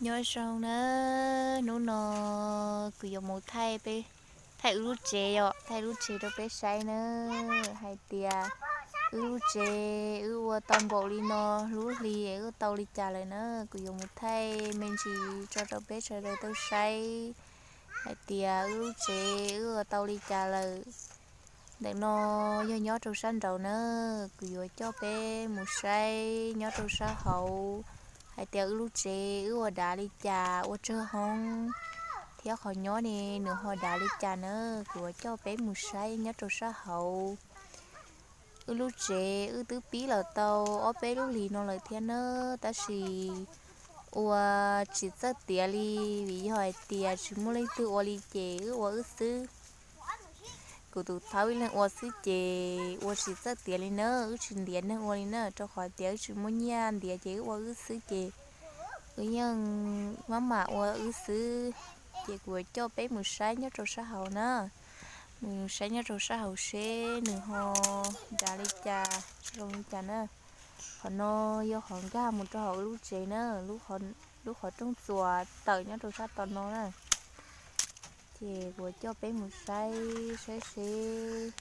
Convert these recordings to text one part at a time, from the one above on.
Nyob zoo na, hnub no kuv yuav mus thaij peb, thaij wb lub tsev os, thaij lub tsev rau peb saib na, hais tias wb lub tsev wb ua tau npaum li no, lub hli wb ua tau li cas lawm na. Kuv yuav mus thaij me ntsis tso rau peb sawv daws tau saib hais tias wb lub tsev wb ua tau li cas lawm. Ntawm no yog nyob rau sab nraud na, kuv yuav coj peb mus saib nyob rau sab hauv hais tias wb lub tsev wb ua dav li cas, ua tsawg hoob thiab qhov nyob ne nws ho dav li cas na. Kuv yuav coj peb mus saib nyob rau sab hauv. Wb lub tsev wb twb pib los tau ob peb lub hlis no lawm thiab na, tab sis ua tsis txawj tiav li, vim yog hais tias tsis muaj leej twg ua li ces wb ua wb xwb. Kuv tus thaub ib leeg ua xwb ces ua tsis txawj tiav li na, wb tsis ntiav neeg ua li na, rau qhov tias wb tsis muaj nyiaj ntiav ces wb ua wb xwb ces wb yeej maj mam ua wb xwb. Ces kuv yuav coj peb mus saib nyob rau sab hauv na, mus saib nyob rau sab hauv seb nws ho dav li cas, zoo li cas na. Qhov no yog qhov nkag mus rau hauv wb lub tsev na, lub qhov rooj txuas tawm nyob rau sab tom no na. Ces kuv coj peb mus saib, saib seb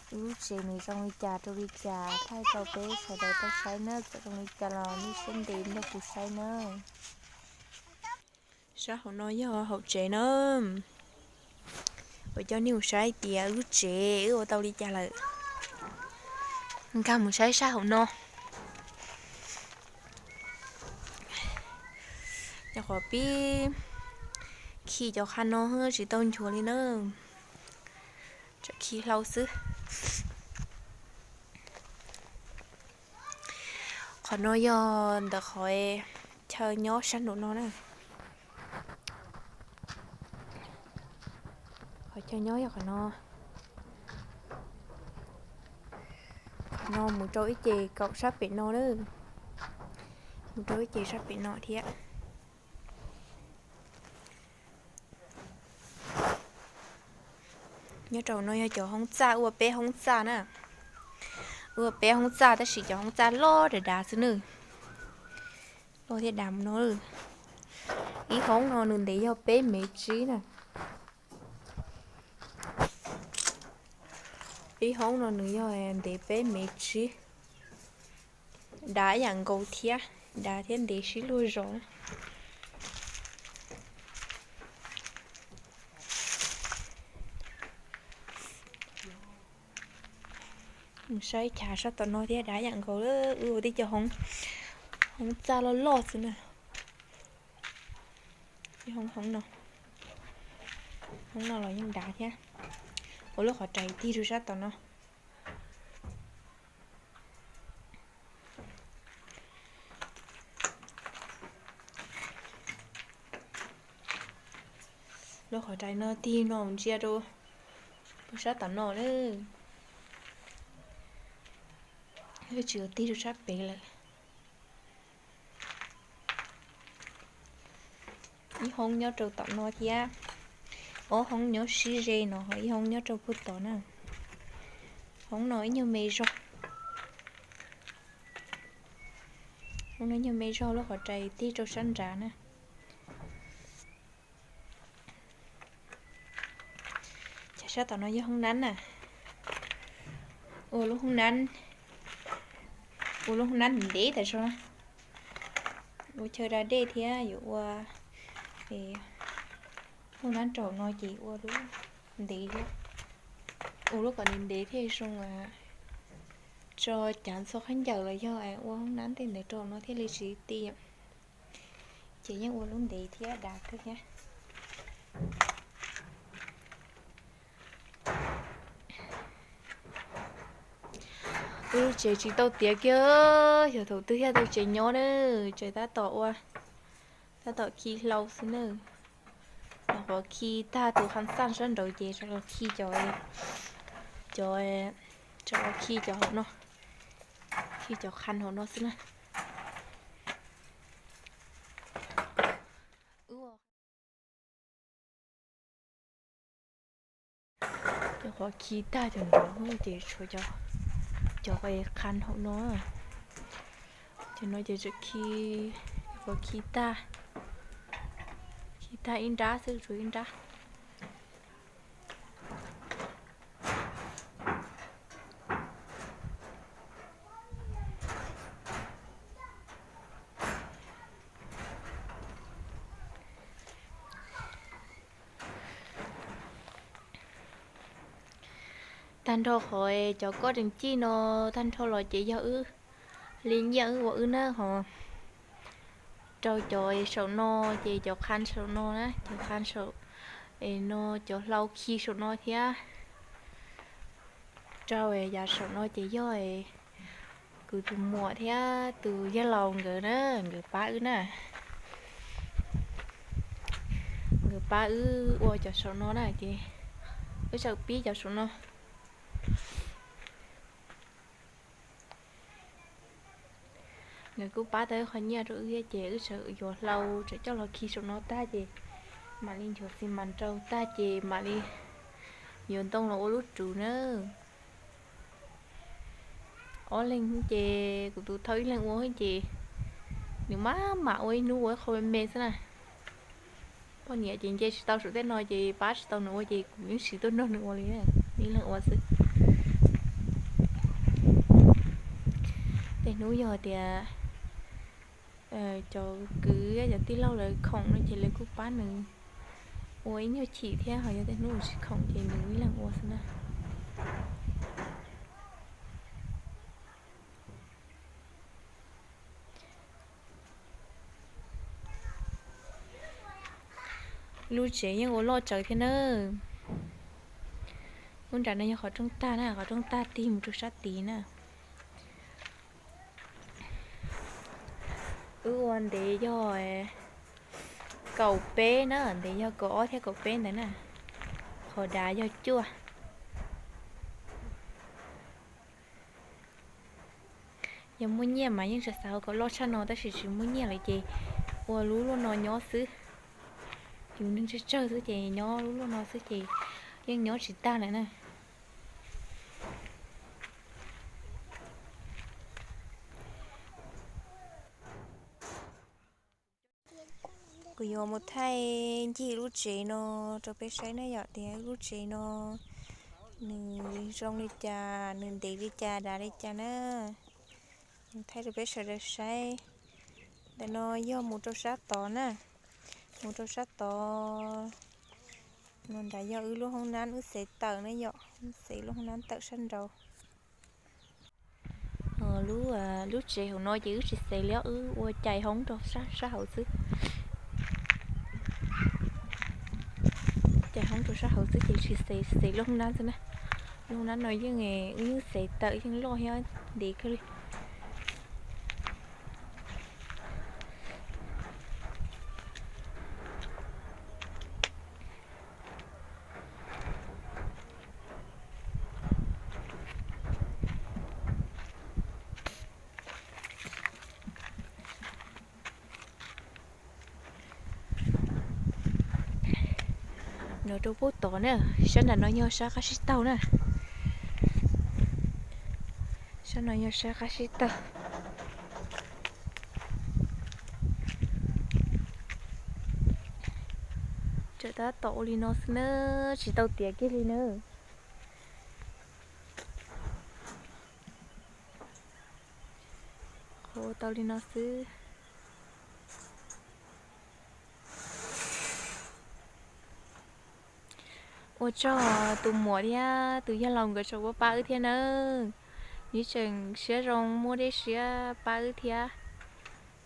wb lub tsev nws zoo li cas rau li cas, thaij rau peb sawv daws tau saib na, txawm zoo li cas los nej siab ntev nrog kuv saib na. Sab hauv no yog hauv tsev na. Kuv coj nej mus saib tias wb lub tsev wb ua tau li cas lawm. Nkag mus saib sab hauv no. Nyuam qhuav pib khi cov qha no tsis tau nchuav li na. Tseem khi hlau xwb. Qhov no yog ntawm qhov chaw nyob sab nraum no na. Qhov chaw nyob yog qhov no. Qhov no mus rau ib ce kaum sab pem no lawm. Mus rau ib ce sab pem no thiab. Nyob rau no yog cov hoob txaj, ua peb hoob txaj na. Ua peb hoob txaj tab sis cov hoob txaj loj dav dav xwb nawb. Loj thiab dav mus no. Ib hoob no nws ntev yog peb mev tsib na. Ib hoob no nws yog ntev peb mev tsib. Dav yam nkaus thiab, dav thiab ntev sib luag zos. Mus saib chav sab tom no thiab, dav yam nkaus, wb ua tib co hoob txaj loj loj xwb na. Hoob no, hoob no los yeej dav thiab. Ua lub qhov rais tig rau sab tom no. Lub qhov rais no tig no ntsia rau sab tom no lawm. Tsis tig rau sab pem lawm. Ib hoob nyob rau tom no thiab. Ob hoob nyob sib ze no, ib hoob nyob rau puag tod na. Hoob no ib nyuag me zog. Hoob no ib nyuag me zog, lub qhov rais tig rau sab nrad na. Chav sab tom no yog hoob nab na. Ua lub hoob nab, ua lub hoob nab ntev tas zog. Ua chaw da dej thiab yuav ua hoob nab rau no ces ua lub ntev thiab. Ua lub kom ntev ntev thiaj zoo tso cav ntxhua khaub ncaws los yog ua hoob nab tej ntawd rau no thiaj li tsis ti. Ces yeej ua lub ntev thiab dav kawg thiab. Wb lub tsev tsis tau tiav kiag, xyov thaum twg thiaj tau tsev nyob na. Tsev tab tom ua, tab tom khi hlau xwb na. Nyuam qhuav khi tag tus qhov xaj sab nraud ces rov los khi cov, cov, rov los khi cov hauv no, khi cov qhov hauv no xwb na. Nyuam qhuav khi tag cov nraud ces tshuav cov qhov hauv no. Cov no ces tseem khi, nyuam qhuav khi tag. Tag ib nrab xwb, tshuav ib nrab. Tag nrho qhov cov koj tseem cij no, tag nrho los ces yog wb li nyiaj wb ua wb na ho. Rau cov saum no ces cov qha saum no na, cov qha saum no, cov hlau khi saum no thiab. Rau yav saum no ces yog kuv tus muam thiab tus yawg laus nkawd na, nkawd pab wb na. Nkawd pab wb ua cov saum no na ces wb txawm pib cov saum no. Nkawd kuj pab tau qhov nyiaj rau wb thiab ces wb txawm yuav hlau txawm coj los khi saum no tag ces mam li nchuav xi mas rau tag ces mam li yuav ntoo los ua lub tsuv na. Ob leeg ces kuv tus thauj ib leeg ua ces nws maj mam ua ib hnub ua ib qho me me xwb na. Poj niam ces nce tsis tau saum tej no ces pab tsis tau nws ua ces kuv yeej siv tuaj nrog nws ua li, ib leeg ua xwb. Tej hnub yog tias cov kwv cov tij laug lawv khoom no ces lawv kuj pab nws ua ib nyuag chim thiab, ho yog tej hnub nws tsis khoom ces nws ib leeg ua xwb na. Lub tsev yeej ua loj tsawv thiab na. Lub nram no yog qhov rooj tag na, qhov rooj tag tig mus rau sab tid na. Wb ua ntev yog kaum peb na, ntev yog kaum ob thiab kaum peb ntawd na. Qhov dav yog cuaj. Yog muaj nyiaj mas yeej tsis xav ua kom loj tshaj no tab sis tsis muaj nyiaj lawm ces ua lub luaj no nyob xwb. Yus neeg tsawg tsawg xwb ces nyob lub luaj no xwb ces yeej nyob tsis tag lawm na. Kuv yuav mus thaij ncig lub tsev no rau peb saib na yom, tias lub tsev no nws zoo li cas, nws ntev li cas, dav li cas na. Mus thaij rau peb sawv daws saib. Ntawm no yog mus rau sab tod na, mus rau sab tod. No nrad yog wb lub hoob nab wb xev tawm na yom, xev lub hoob nab tawm sab nraud. Lub tsev hauv no ces wb tsis xev li, wb ua cais hoob rau sab hauv xwb. Cais hoob rau sab hauv xwb ces tsis xev, xev lub hoob nab xwb na. Lub hoob nab no yeej, wb yeej xev tawm yeej loj thiab ntev kawg li. No rau pub tod na, sab nram no yog sab qab sib taug na. Sab no yog sab qab sib taug. Tseem tab tom ua li no xwb na, tsis tau tiav kiag li na. Qhov ua tau li no xwb. Ua tsaug tus muam thiab tus yawg laus nkawd tseem pab pab wb thiab nawb. Nws tseem siab zoo muab dej siab pab wb thiab.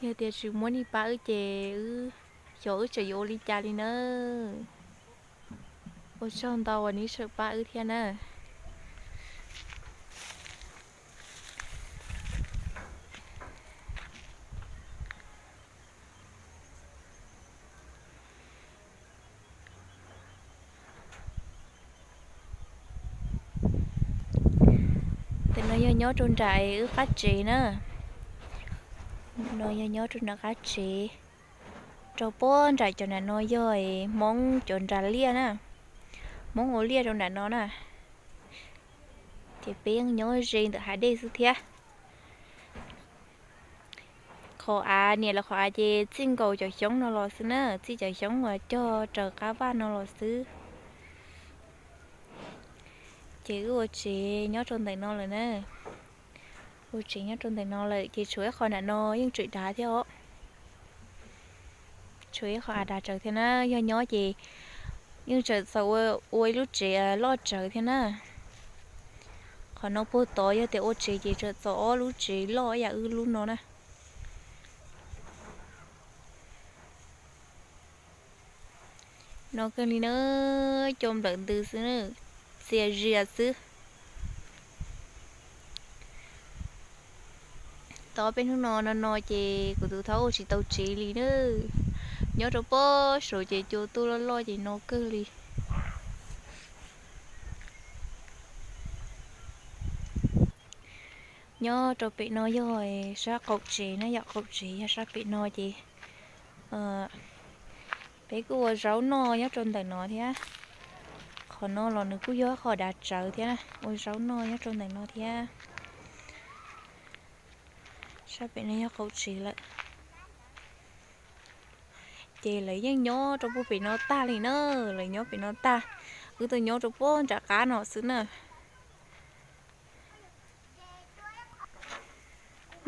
Yog tias tsis muab nws pab wb ces wb xyov wb tseem yuav ua li cas li nawb. Ua tsaug ntau uas nws tseem pab wb thiab nawb. Ntawm no yog nyob rau nram wb qab tsev na. No yog nyob rau nram qab tsev. Rau puag nram cov nram no yog Hmoob cov nram liaj na. Hmoob ua liaj rau nram no na. Ces peb yeej nyob ze ntawm hav dej xwb thiab. Qhov av, niam lawv qhov av ces txij nkaus cov xyoob no los xwb na, txij cov xyoob uas cog raws qab vaj no los xwb. Ces wb ua tsev nyob rau ntawm no lawm na. Ua tsev nyob rau ntawm no lawm ces tshuav ib qho nram no yeej tseem dav thiab os. Tshuav ib qho av dav tsawv thiab na, yog nyob ces yeej tseem txaus ua ib lub tsev loj tsawv thiab na. Qhov no puag tod yog tias ua tsev ces tseem txaus ob lub tsev loj ib yam wb lub no na. No kawg li na, cua nplawm ntws xwb, txias zias xwb. Tau peb hnub no no no ces kuv tus thaub ua tsis tau tsev li na. Nyob rau pob saud ces cua tuaj loj loj ces no kawg li. Nyob rau pem no yog sab qaum tsev na, yog qaum tsev yog sab pem no ces peb kuj ua zaub noj nyob rau ntawm no thiab. Qhov no los nws kuj yog qhov dav tsawv thiab, ua zaub noj nyob rau ntawm no thiab. Sab pem no yog qaum tsev lawm. Ces lawv yeej nyob rau puag pem no tag li na, lawv nyob pem no tag. Wb tuaj nyob rau puag nram qab no xwb na.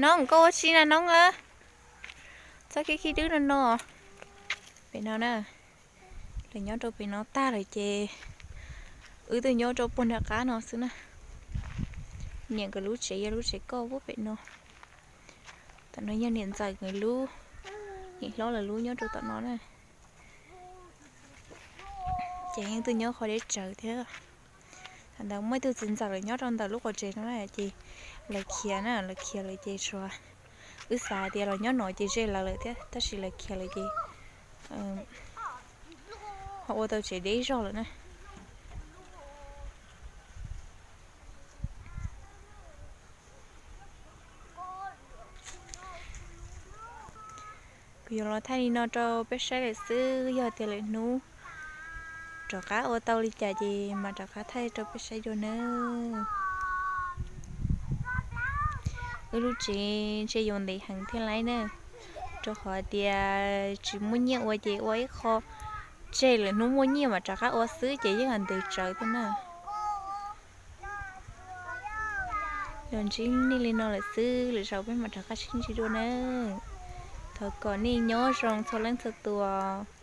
Noob, koj ua tsi na Noob? Txhob khib khib dwb no no. Pem no na, lawv nyob rau pem no tag lawm ces wb tuaj nyob rau puag nram qab no xwb na. Niam nkawd lub tsev yog lub tsev koj puag pem no. Tom no yog niam ntxawm nkawd lub, niam hlob lawv lub nyob rau tom no na. Ces yeej tuaj nyob qhov deb tsawv thiab. Thaum ntawd muaj ib tug txiv ntxawm lawv nyob rau ntawm lub qhov tsev no na ces lawv khiav na, lawv khiav lawm ces tshuav wb xav tias los nyob no ces ze lawv lawm thiab, tab sis lawv khiav lawm ces ho ua tau tsev deb zog lawm na. Kuv yuav los thaij li no rau peb saib lawm xwb, yog tias lwm hnub rov qab ua tau li cas ces mam rov qab thaij rau peb saib dua nawb. Wb lub tsev ntshe yuav ntev heev thiab laiv na, rau qhov tias tsis muaj nyiaj ua ces ua ib qho tseg, lwm hnub muaj nyiaj mam rov qab ua xwb ces yeej ntev tsawv thiab na. Los ntsib nej li no lawm xwb, lwm zaus peb mam rov qab sib ntsib dua nawb. Thov kom nej nyob zoo txhua leej txhua tus.